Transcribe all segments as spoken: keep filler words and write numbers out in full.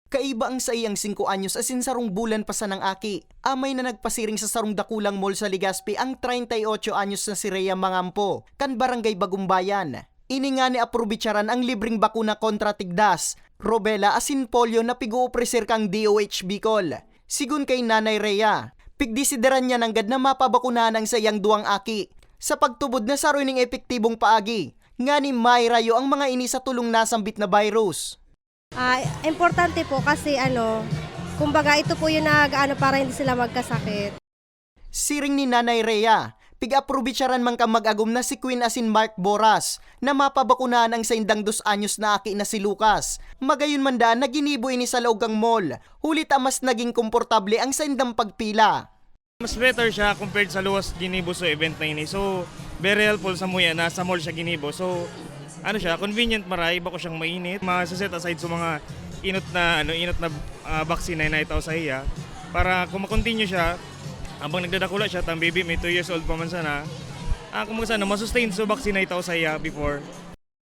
Kaiba ang saiyang singko anyos asin sarong bulan pa sanang aki. Amay na nagpasiring sa sarong dakulang mall sa Legazpi ang treinta y ocho anyos na si Rhea Mangampo, kan Barangay Bagumbayan. Ini ngani aprobitsaran ang libreng bakuna kontra tigdas, rubella asin polio na pig-oopreser kan D O H Bicol. Sigon kay Nanay Rhea, pigdesideran niya nanggad na mapabakunahan ang saiyang duwang aki, sa pagtubod na saro ining epektibong paagi, ngani mairayo ang mga ini sa tulong nasambit na virus. Ah, importante po kasi ano, kumbaga ito po yung nag-ano para hindi sila magkasakit. Siring ni Nanay Rhea, pig-aprobitsaran man kan mag-agom na si Queen asin Mark Boras na mapabakunahan ang saindang dos anyos na aki na si Lucas. Magayon man daan na ginibo ini sa laog kan mall, huli ta mas naging komportable ang saindang pagpila. Mas better siya compared sa luwas ginibo sa event na ini. So, very helpful sa muya na sa mall siya ginibo. So, ano siya, convenient maray, bako siyang mainit. Masa-set aside sa mga inot na ano, inot na ah, vaccine na inaitaw sa iya para kung ma-continue siya habang nagdadakula siya, tang baby may two years old pa man sana. Ah, kung sana ma-sustain sa vaccine na itaw sa iya before.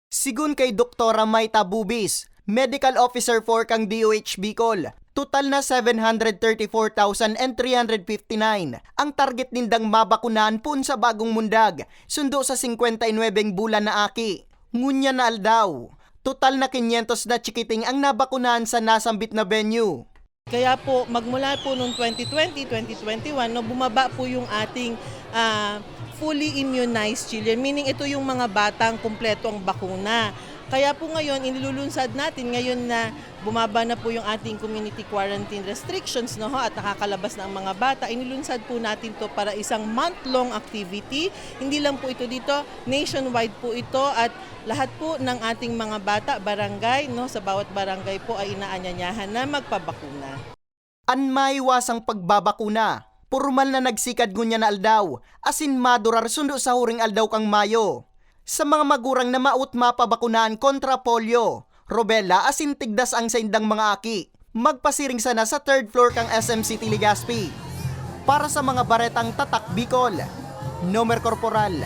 Sigon kay Doktora Maita Bubis, Medical Officer four kan D O H Bicol, total na seven hundred thirty-four thousand and three hundred fifty-nine ang target nindang mabakunahan poon sa Bagong Mundag, sundo sa singkwenta y nuwebeng bulan na aki. Ngunyan na aldaw, total na kinyentos na chikiting ang nabakunahan sa nasambit na venue. Kaya po, magmula po noong twenty twenty, twenty twenty-one, no, bumaba po yung ating ah, fully immunized children. Meaning, ito yung mga batang kumpleto ang bakuna. Kaya po ngayon, inilulunsad natin ngayon na bumaba na po yung ating community quarantine restrictions, no, ho, at nakakalabas na ang mga bata. Inilunsad po natin to para isang month-long activity. Hindi lang po ito dito, nationwide po ito at lahat po ng ating mga bata, barangay, no, sa bawat barangay po ay inaanyayahan na magpabakuna. An maiwasang pagbabakuna, pormal na nagsikad ngunyan na aldaw, asin madurar sundo sa huring aldaw kan Mayo. Sa mga magurang na maot mapabakunahan kontra polio, rubella asin tigdas ang saindang mga aki, magpasiring sana sa third floor kan S M City Legazpi. Para sa mga baretang Tatak Bicol, Nomer Corporal.